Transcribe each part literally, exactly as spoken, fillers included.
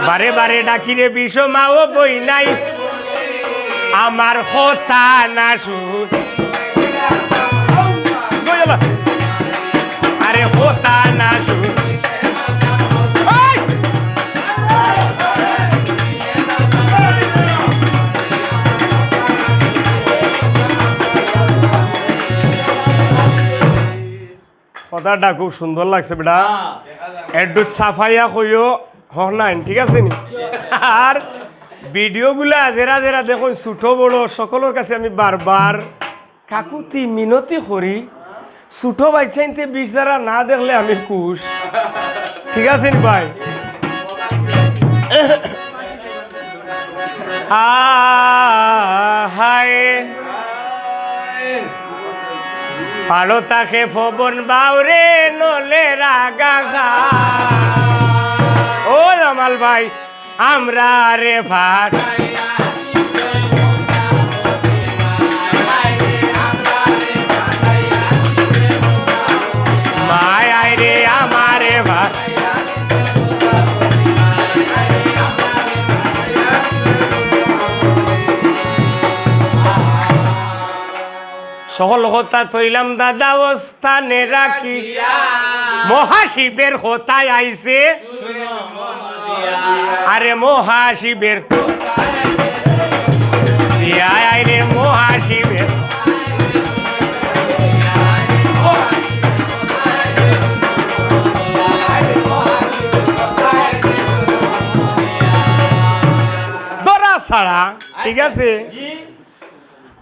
বারে বারে ডাকি রে বিষ মাও বই নাই, আমার কথা না শুন। আরে কথা না শুন। এই! কথাটা খুব সুন্দর লাগছে বেটা। একটু সাফাইয়া কইও, হক নাইন, ঠিক আছে নি? আর ভিডিওগুলা যেরা যেরা দেখইন, ছোট বড় সকলর কাছে আমি বারবার কাকুতি মিনতি করি, ছোট বাচ্চাইন্তে বিষ যারা না দেখলে আমি খুশ, ঠিক আছে নি ভাই? আহায়। ফাড়ো তাকে পবন বাউরে নলে রাগা খা। ও জামাল ভাই, আমরা রে ফাট। মায় আয় রে আমারে ফাট। সকল কথা থইলাম দাদা অস্থানে রাখি। মহাশিবের কথায় আইছে। আরে মহাশিবের। আয় রে মহাশিবের। ধরা ছাড়া, ঠিক আছে?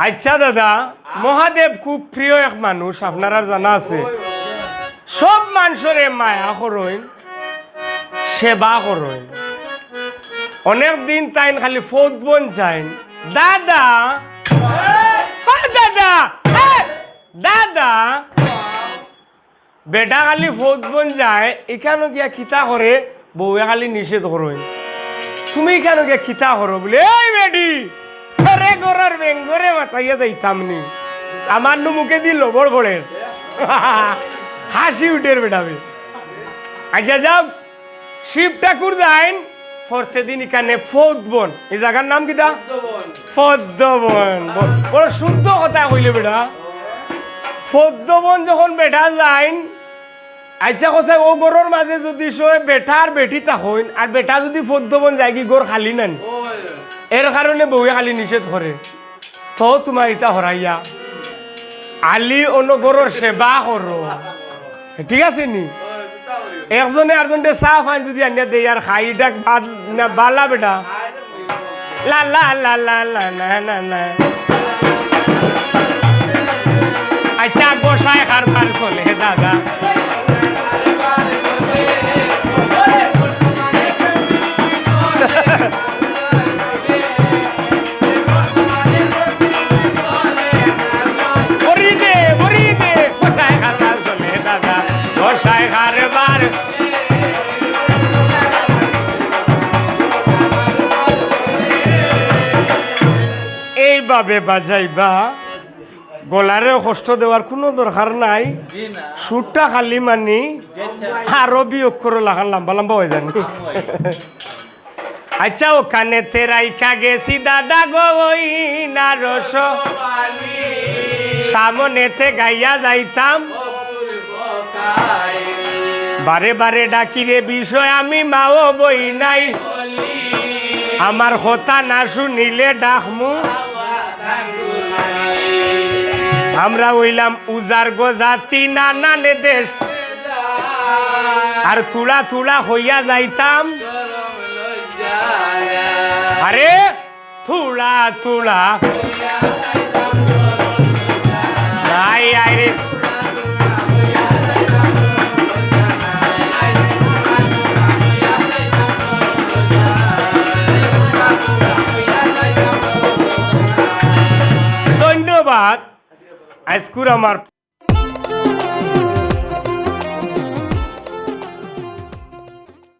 আচ্ছা দাদা, মহাদেব খুব প্রিয় এক মানুষ, আপনারার জানা আছে। সব মানষরে মায়া করইন, সেবা করইন। অনেক দিন তাইন খালি ফৌদ বন যাইন, দাদা, ও দাদা, এ, দাদা। বেটা খালি ফৌদ বন যায়, ইখানো গিয়া কিতা করে, বউয়ে খালি নিষেধ করইন। তুমি ইখানো গিয়া কিতা করো বুলে, এই বেটি, তোরে ঘরর বেঙ্গরে বাঁচাইয়া যাইতাম নি। আমার নু মুখেদি লবর পড়ের। হাসি উঠের বেটাবে। আচ্ছা যাও, শিব ঠাকুর যাইন, পরতে দিন ইখানে ফৌদ বন। এই জাগার নাম কিতা? পদ্মবন। ব-, বড় শুদ্ধ কথা কইলে বেটা। পদ্মবন যখন বেটা যাইন, আচ্ছা কছে, ও ঘরর মাঝে যুদি সে বেটা আর বেটি থাকইন, আর বেটা যুদি পদ্মবন যায় কি ঘর খালি নানি? এর কারণে বউয়ে খালি নিষেধ করে। তো তোমার ইটা হরাইয়া আলি অনো ঘরর সেবা করো, ঠিক আছে নি? একজনে আরজনরে চা পানি যুদি আনিয়া দেয় আর খাই, ইটা বাদ না, বালা বেটা। লা লা লা লা লা না না না। আচ্ছা, গোসাই কারবার চলে দাদা। মরি দে, মরি দে, গোসাই কারবার চলে দাদা, গোসাই কারবার। এইভাবে বাজাইবা, গলারে কষ্ট দেওয়ার কোনো দরকার নাই। জি না। সুরটা খালি মানি জি আচ্ছা। আরবি অক্ষর লাখান লম্বা লম্বা হয়ে যানি। আচ্ছা, ওখানে তেরাইকা গেছি দাদা গো, ওই না রস। সামনেতে গাইয়া যাইতাম। বারে বারে ডাকি রে বিষয় আমি মাও বই নাই। আমার কথা না শুনিলে ডাকমু। আমরা অইলাম উজার গো জাতি নানান দেশ। আর তুলা তুলা হইয়া যাইতাম। আরে তুলা তুলা। আয় আয় রে। ধন্যবাদ। আইজকুর আমার